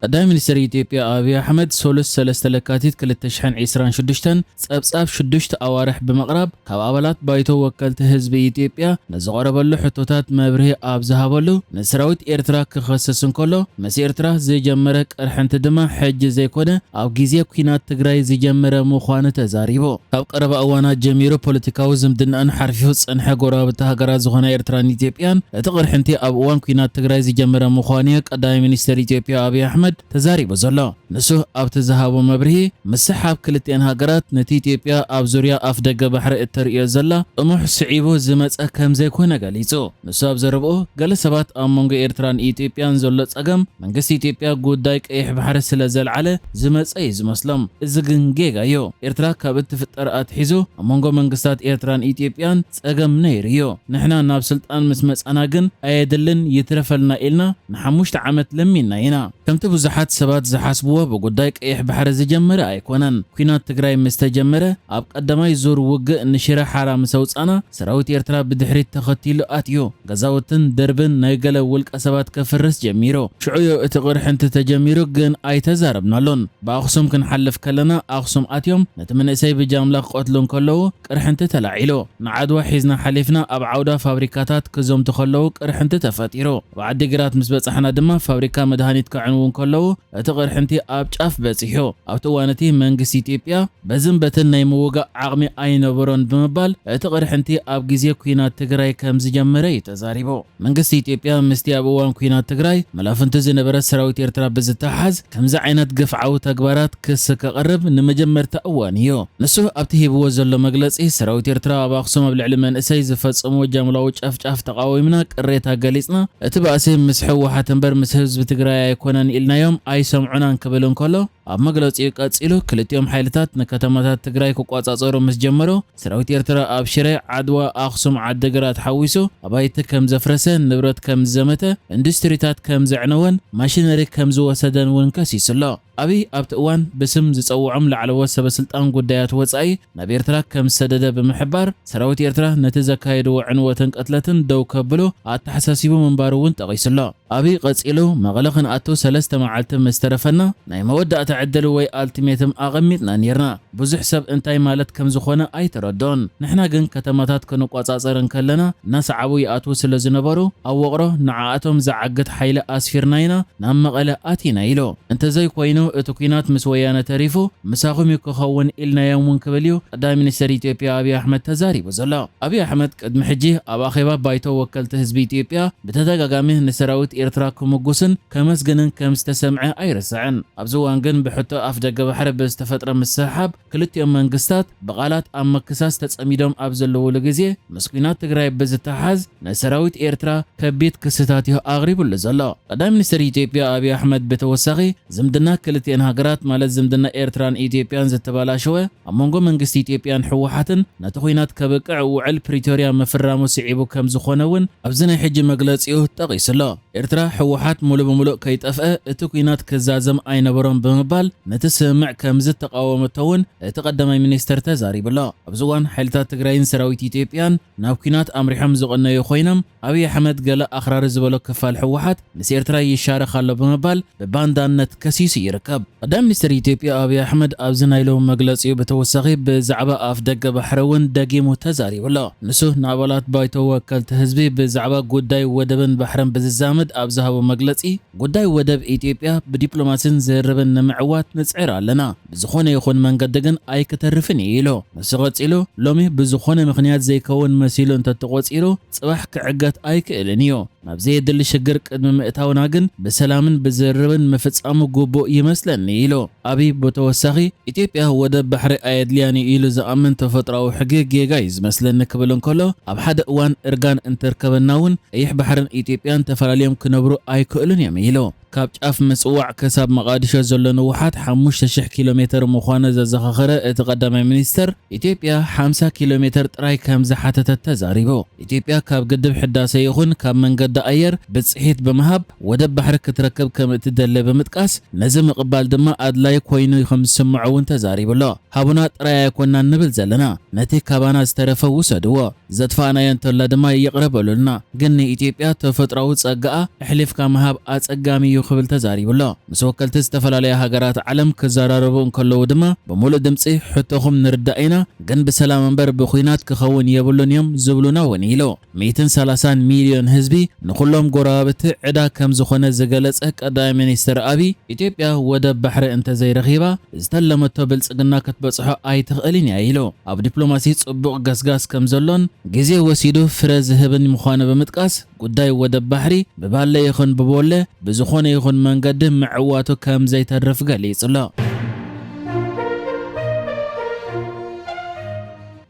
ቀዳማይ ሚኒስትር ኢትዮጵያ ኣብይ ኣሕመድ ሰሉስ ሰለስተ ለካቲት ክልተ ሽሕን ዕስራን ሽዱሽተን ጸብጻብ ሽዱሽተ ኣዋርሕ ብምቕራብ፣ ካብ ኣባላት ባይቶ ወከልቲ ህዝቢ ኢትዮጵያ ንዝቐረበሉ ሕቶታት መብርሂ ኣብ ዝሃበሉ፣ ንሰራዊት ኤርትራ ክኸስስ እንከሎ፣ ምስ ኤርትራ ዝጀመረ ቅርሕንቲ ድማ ሕጂ ዘይኮነ ኣብ ግዜ ኲናት ትግራይ ዝጀመረ ምዃኑ ተዛሪቡ። ካብ ቀረባ እዋናት ጀሚሩ ፖለቲካዊ ዝምድናኣን ሓርፊፉ ዝጸንሐ ጎረባብቲ ሃገራት ዝኾና ኤርትራን ኢትዮጵያን፣ እቲ ቅርሕንቲ ኣብ እዋን ኲናት ትግራይ ዝጀመረ ምዃኑ እዩ ቀዳማይ ሚኒስትር ኢትዮጵያ ኣብይ ኣሕመድ ተዛሪቡ ዘሎ። ንሱ ኣብቲ ዝሃቦ መብርሂ፣ ምስሓብ ክልቲኤን ሃገራት ነቲ ኢትዮጵያ ኣብ ዙርያ ኣፍደገ ባሕሪ እተርእዮ ዘላ ጥሙሕ ስዒቡ ዝመጸ ከም ዘይኮነ ገሊጹ። ንሱ ኣብ ዘረብኡ፣ ገለ ሰባት ኣብ መንጎ ኤርትራን ኢትዮጵያን ዘሎ ጸገም መንግስቲ ኢትዮጵያ ጉዳይ ቀይሕ ባሕሪ ስለ ዘልዓለ ዝመጸ እዩ ዝመስሎም። እዚ ግን ጌጋ እዩ። ኤርትራ ካብ እትፍጠር ኣትሒዙ ኣብ መንጎ መንግስታት ኤርትራን ኢትዮጵያን ጸገም ነይሩ እዩ። ንሕና ናብ ስልጣን ምስ መጻና ግን ኣየድልን ይትረፈልና ኢልና ንሓሙሽተ ዓመት ለሚንና ኢና። ከምቲ ብዙሓት ሰባት ዝሓስብዎ ብጉዳይ ቀይሕ ባሕሪ ዝጀመረ ኣይኮነን። ኲናት ትግራይ ምስ ተጀመረ ኣብ ቀዳማይ ዙር ውግእ ንሽረ ሓራ ምስ ኣውጻና ሰራዊት ኤርትራ ብድሕሪት ተኸቲሉ ኣትዩ። ገዛውትን ደርብን ናይ ገለ ውልቀ ሰባት ከፍርስ ጀሚሩ። ሽዑ እዩ እቲ ቅርሕንቲ ተጀሚሩ፣ ግን ኣይተዛረብናሉን። ብኣኽሱም ክንሓልፍ ከለና ኣኽሱም ኣትዮም ነቲ መንእሰይ ብጃምላ ክቐትሉ እንከለዉ ቅርሕንቲ ተላዒሉ። ንዓድዋ ሒዝና ሓሊፍና ኣብ ዓውዳ ፋብሪካታት ክዘምቱ ከለዉ ቅርሕንቲ ተፈጢሩ። ኣብ ዓዲግራት ምስ በጻሕና ድማ ፋብሪካ መድሃኒት ከዕንዉ እንከለዉ እቲ ቅርሕንቲ ኣብ ጫፍ በጺሑ። ኣብቲ እዋን እቲ መንግስቲ ኢትዮጵያ በዝን በትን ናይ ምውጋእ ዓቕሚ ኣይነበሮን ብምባል እቲ ቅርሕንቲ ኣብ ግዜ ኲናት ትግራይ ከም ዝጀመረ እዩ ተዛሪቡ። መንግስቲ ኢትዮጵያ ምስቲ ኣብ እዋን ኲናት ትግራይ መላፍንቱ ዝነበረ ሰራዊት ኤርትራ ብዝተሓዝ ከምዚ ዓይነት ግፍዓዊ ተግባራት ክሲ ከቕርብ ንመጀመርታ እዋን እዩ። ንሱ ኣብቲ ሂብዎ ዘሎ መግለጺ፣ ሰራዊት ኤርትራ ኣብ ኣኽሱም ኣብ ልዕሊ መንእሰይ ዝፈጸምዎ ጃምላዊ ጨፍጫፍ ተቓዊምና ቅሬታ ገሊጽና፣ እቲ ባእሲ ምስ ህወሓት እምበር ምስ ህዝቢ ትግራይ ኣይኮነን ኢልናዮም ኣይሰምዑናን ክብል እንከሎ፣ ኣብ መግለጺኡ ቀጺሉ፣ ክልቲኦም ሓይልታት ንከተማታት ትግራይ ክቆጻጸሩ ምስ ጀመሩ፣ ሰራዊት ኤርትራ ኣብ ሽረ፣ ዓድዋ፣ ኣኽሱም፣ ዓዲግራት ሓዊሱ ኣባይቲ ከም ዘፍረሰ፣ ንብረት ከም ዝዘመተ፣ ኢንዱስትሪታት ከም ዘዕነወን ማሽነሪ ከም ዝወሰደን እውን ከሲሱ ኣሎ። ኣብይ ኣብቲ እዋን ብስም ዝጸውዖም ላዕለዎት ሰበ ስልጣን ጉዳያት ወጻኢ ናብ ኤርትራ ከም ዝሰደደ ብምሕባር፣ ሰራዊት ኤርትራ ነቲ ዘካየድዎ ዕንወትን ቅትለትን ደው ከብሉ ኣተሓሳሲቡ ምንባሩ እውን ጠቒሱ ኣሎ። ኣብይ ቀጺሉ፣ መቐለ ክንኣቱ ሰለስተ መዓልቲ ምስ ተረፈና፣ ናይ መወዳእታ ዕድል ወይ ኣልቲሜትም ኣቐሚጥና ኔርና። ብዙሕ ሰብ እንታይ ማለት ከም ዝኾነ ኣይተረድኦን። ንሕና ግን ከተማታት ክንቆጻጸር እንከለና፣ እናሰዓቡ ይኣትዉ ስለ ዝነበሩ፣ ኣብ ውቕሮ ንዓኣቶም ዝዓግት ሓይሊ ኣስፊርና ኢና ናብ መቐለ ኣቲና ኢሉ። እንተዘይኮይኑ፣ እቲ ኲናት ምስ ወያነ ተሪፉ፣ ምሳኹም እዩ ክኸውን ኢልናዮም እውን ክብል እዩ ቀዳማይ ሚኒስትር ኢትዮጵያ ኣብይ ኣሕመድ ተዛሪቡ ዘሎ። ኣብይ ኣሕመድ ቅድሚ ሕጂ ኣብ ኣኼባ ባይቶ ወከልቲ ህዝቢ ኢትዮጵያ ብተደጋጋሚ ንሰራዊት ኤርትራ ክምጉስን ከመስግንን ከም ዝተሰምዐ ኣይርስዕን። ኣብዚ እዋን ግን ብሕቶ ኣፍደገ ባሕሪ ብዝተፈጥረ ምስሕሓብ ክልቲኦም መንግስታት ብቓላት ኣብ ምክሳስ ተጸሚዶም ኣብ ዘለዉሉ ግዜ፣ ምስ ኲናት ትግራይ ብዝተሓዝ ንሰራዊት ኤርትራ ከቢድ ክስታት እዩ ኣቕሪቡሉ ዘሎ። ቀዳማይ ሚኒስትር ኢትዮጵያ ኣብይ ኣሕመድ ብተወሳኺ፣ ዝምድና ክልቲኤን ሃገራት ማለት ዝምድና ኤርትራን ኢትዮጵያን ዝተበላሸወ፣ ኣብ መንጎ መንግስቲ ኢትዮጵያን ህወሓትን ነቲ ኲናት ከብቅዕ ውዕል ፕሪቶርያ ምፍራሙ ስዒቡ ከም ዝኾነ እውን ኣብዚ ናይ ሕጂ መግለጺኡ ጠቒሱ ኣሎ። ኤርትራ ህወሓት ሙሉእ ብሙሉእ ከይጠፍአ እቲ ኲናት ክዛዘም ኣይነበሮን ብምባል ነቲ ስምምዕ ከም ዝተቓወመቶ እውን እቲ ቀዳማይ ሚኒስትር ተዛሪቡ ኣሎ። ኣብዚ እዋን ሓይልታት ትግራይን ሰራዊት ኢትዮጵያን ናብ ኲናት ኣምሪሖም ዝቐነዩ ኮይኖም፣ ኣብይ ኣሕመድ ገለ ኣኽራሪ ዝበሎ ክፋል ህወሓት ምስ ኤርትራ ይሻረኽ ኣሎ ብምባል ብባንዳነት ከሲሱ ይርከብ። ቀዳማይ ሚኒስትር ኢትዮጵያ ኣብይ ኣሕመድ ኣብዚ ናይ ሎሚ መግለጺኡ ብተወሳኺ ብዛዕባ ኣፍ ደገ ባሕሪ እውን ደጊሙ ተዛሪቡ ኣሎ። ንሱ ንኣባላት ባይቶ ወከልቲ ህዝቢ ብዛዕባ ጉዳይ ወደብን ባሕርን ብዝዛመድ ኣብ ዝሃቦ መግለጺ፣ ጉዳይ ወደብ ኢትዮጵያ ብዲፕሎማሲን ዝርርብን ንምዕዋት ንጽዕር ኣለና። ብዝኾነ ይኹን መንገዲ ግን ኣይክተርፍን እዩ ኢሉ። ንሱ ቀጺሉ፣ ሎሚ ብዝኾነ ምኽንያት ዘይከውን መሲሉ እንተተቖጺሩ፣ ጽባሕ ክዕገት ኣይክእልን እዩ። ናብ ዘየድሊ ሽግር ቅድሚ ምእታውና ግን ብሰላምን ብዝርርብን ምፍጻሙ ግቡእ ይመስለኒ ኢሉ። ኣብይ ብተወሳኺ፣ ኢትዮጵያ ወደብ ባሕሪ ኣየድልያን እዩ ኢሉ ዝኣምን ተፈጥሮኣዊ ሕጊ ጌጋ እዩ ዝመስለኒ ክብል እንከሎ፣ ኣብ ሓደ እዋን እርጋን እንተርከበና እውን ቀይሕ ባሕርን ኢትዮጵያን ተፈላልዮም ክነብሩ ኣይክእሉን እዮም ኢሉ። ካብ ጫፍ ምጽዋዕ ክሳብ መቓዲሾ ዘሎ ንውሓት ሓሙሽተ ሽሕ ኪሎ ሜተር ምዃኑ ዘዘኻኸረ እቲ ቀዳማይ ሚኒስተር፣ ኢትዮጵያ ሓምሳ ኪሎ ሜተር ጥራይ ከም ዝሓተተት ተዛሪቡ። ኢትዮጵያ ካብ ግድብ ሕዳሰ ይኹን ካብ መንገዲ ኣየር ብጽሒት ብምሃብ ወደብ ባሕሪ ክትረክብ ከም እትደሊ ብምጥቃስ፣ ነዚ ምቕ ምቕባል ድማ ኣድላይ ኮይኑ ከም ዝስምዖ እውን ተዛሪቡ ኣሎ። ሃቡና ጥራይ ኣይኮናን ንብል ዘለና፣ ነቲ ካባና ዝተረፈ ውሰድዎ፣ ዘጥፋእናዮ እንተሎ ድማ ይቕረ በሉልና። ግን ንኢትዮጵያ ተፈጥሮኣዊ ጸጋኣ ኣሕሊፍካ ምሃብ ኣጸጋሚ እዩ ክብል ተዛሪቡ ኣሎ። ምስ ወከልቲ ዝተፈላለያ ሃገራት ዓለም ክዘራረቡ እንከለዉ ድማ ብምሉእ ድምጺ ሕቶኹም ንርዳእ ኢና፣ ግን ብሰላም እምበር ብኹናት ክኸውን የብሉን እዮም ዝብሉና እውን ኢሉ። ሚእትን ሰላሳን ሚልዮን ህዝቢ ንኹሎም ጎረባብቲ ዕዳ ከም ዝኾነ ዝገለጸ ቀዳማይ ሚኒስትር ኣብይ፣ ኢትዮጵያ ወደብ ባሕሪ እንተዘይረኺባ ዝተለመቶ ብልጽግና ክትበጽሖ ኣይትኽእልን እያ ኢሉ። ኣብ ዲፕሎማሲ ጽቡቕ ገስጋስ ከም ዘሎን ግዜ ወሲዱ ፍረ ዝህብን ምዃኑ ብምጥቃስ፣ ጉዳይ ወደብ ባሕሪ ብባለ ይኹን ብቦለ ብዝኾነ ይኹን መንገዲ ምዕዋቱ ከም ዘይተርፍ ገሊጹ ኣሎ።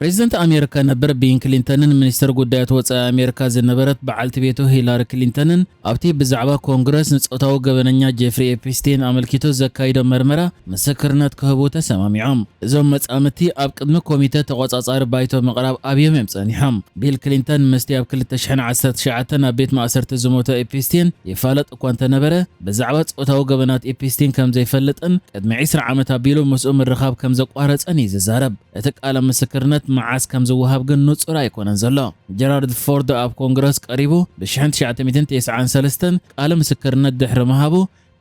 ፕሬዚደንት ኣሜሪካ ነበር ቢል ክሊንተንን ሚኒስትር ጉዳያት ወጻኢ ኣሜሪካ ዝነበረት በዓልቲ ቤቱ ሂላሪ ክሊንተንን ኣብቲ ብዛዕባ ኮንግረስ ንጾታዊ ገበነኛ ጄፍሪ ኤፕስቲን ኣመልኪቱ ዘካይዶ መርመራ ምስክርነት ክህቡ ተሰማሚዖም። እዞም መጻምድቲ ኣብ ቅድሚ ኮሚተ ተቖጻጻሪ ባይቶ ምቕራብ ኣብዮም እዮም ጸኒሖም። ቢል ክሊንተን ምስቲ ኣብ ክልተ ሽሕን ዓሰርተ ትሽዓተን ኣብ ቤት ማእሰርቲ ዝሞተ ኤፕስቲን ይፋለጥ እኳ እንተነበረ፣ ብዛዕባ ጾታዊ ገበናት ኤፕስቲን ከም ዘይፈልጥን ቅድሚ ዕስራ ዓመት ኣቢሉ ምስኡ ምርኻብ ከም ዘቋረጸን እዩ ዝዛረብ። እቲ ቃለ ምስክርነት መዓስ ከም ዝወሃብ ግን ንጹር ኣይኮነን ዘሎ። ጀራርድ ፎርድ ኣብ ኮንግረስ ቀሪቡ ብ ሽሕን ትሽዓተ ሚእትን ተስዓን ሰለስተን ቃለ ምስክርነት ድሕሪ ምሃቡ፣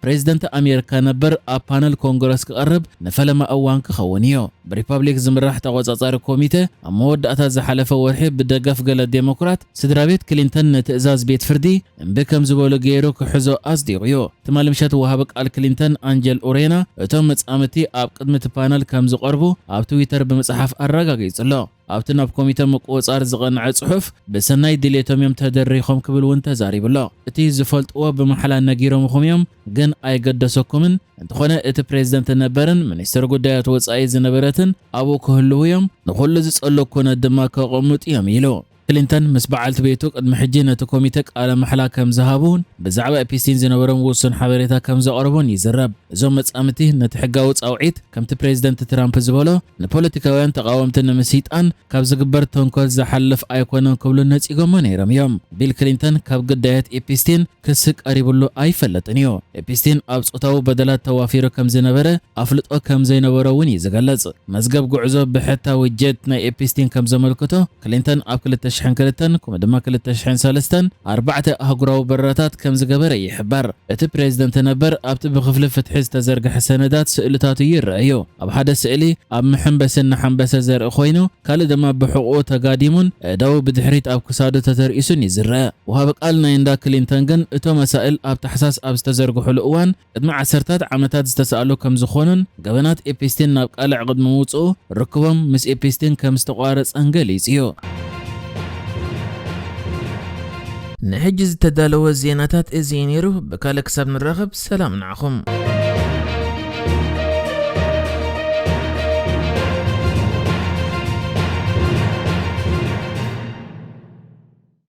ፕሬዚደንት ኣሜሪካ ነበር ኣብ ፓነል ኮንግረስ ክቐርብ ንፈለማ እዋን ክኸውን እዩ። ብሪፐብሊክ ዝምራሕ ተቖጻጻሪ ኮሚተ ኣብ መወዳእታ ዝሓለፈ ወርሒ ብደገፍ ገለ ዴሞክራት፣ ስድራ ቤት ክሊንተን ንትእዛዝ ቤት ፍርዲ እምቢ ከም ዝበሉ ገይሩ ክሕዞ ኣጽዲቑ እዩ። ትማሊ ምሸት ወሃቢ ቃል ክሊንተን ኣንጀል ኡሬና እቶም መጻምድቲ ኣብ ቅድሚ እቲ ፓነል ከም ዝቐርቡ ኣብ ትዊተር ብምጽሓፍ ኣረጋጊጹ ኣሎ። ኣብቲ ናብ ኮሚተ ምቁጽጻር ዝቐንዐ ጽሑፍ፣ "ብሰናይ ድሌቶም እዮም ተደሪኾም" ክብል እውን ተዛሪቡ ኣሎ። እቲ ዝፈልጥዎ ብማሕላ ነጊሮምኹም እዮም፣ ግን ኣይገደሰኩምን። እንተኾነ እቲ ፕሬዚደንት ነበርን ሚኒስትር ጉዳያት ወጻኢ ዝነበረትን ኣብኡ ክህልዉ እዮም፣ ንኹሉ ዝጸሎ ኩነት ድማ ከቐምጡ እዮም ኢሉ። ክሊንተን ምስ በዓልቲ ቤቱ ቅድሚ ሕጂ ነቲ ኮሚተ ቃለ ማሕላ ከም ዝሃቡን ብዛዕባ ኤፕስቲን ዝነበሮም ውሱን ሓበሬታ ከም ዘቕረቡን ይዝረብ። እዞም መጻምድቲ ነቲ ሕጋዊ ጻውዒት፣ ከምቲ ፕሬዚደንት ትራምፕ ዝበሎ፣ ንፖለቲካውያን ተቓወምቲ ንምስይጣን ካብ ዝግበር ተንኮል ዝሓልፍ ኣይኮነን ክብሉ ነጺጎሞ ነይሮም እዮም። ቢል ክሊንተን ካብ ግዳያት ኤፕስቲን ክሲ ቀሪብሉ ኣይፈልጥን እዩ። ኤፕስቲን ኣብ ጾታዊ በደላት ተዋፊሩ ከም ዝነበረ ኣፍልጦ ከም ዘይነበሮ እውን እዩ ዝገልጽ። መዝገብ ጉዕዞ ብሕታዊ ጀት ናይ ኤፕስቲን ከም ዘመልክቶ፣ ክሊንተን ኣብ ክልተ ሽሕን ክልተን ከምኡ ድማ ክልተ ሽሕን ሰለስተን ኣርባዕተ ኣህጉራዊ በረራታት ከም ዝገበረ ይሕበር። እቲ ፕሬዚደንት ነበር ኣብቲ ብክፍሊ ፍትሒ ዝተዘርግሐ ሰነዳት ስእልታቱ ይረኣዩ። ኣብ ሓደ ስእሊ ኣብ መሐንበሲ እናሐንበሰ ዘርኢ ኮይኑ፣ ካልእ ድማ ብሕቖኡ ተጋዲሙን ኣእዳዉ ብድሕሪት ኣብ ክሳዱ ተተርኢሱን እዩ ዝረአ። ወሃቢ ቃል ናይ እንዳ ክሊንተን ግን እቶም መሳእል ኣብ ታሕሳስ ኣብ ዝተዘርግሑሉ እዋን ቅድሚ ዓሰርታት ዓመታት ዝተሳእሉ ከም ዝኾኑን ገበናት ኤፕስቲን ናብ ቃልዕ ቅድሚ ምውጽኡ ርክቦም ምስ ኤፕስቲን ከም ዝተቋረጸን ገሊጹ እዩ። ንሕጂ ዝተዳለወ ዜናታት እዚ እዩ ነይሩ። ብካልእ ክሳብ ንራኸብ ሰላም ንዓኹም።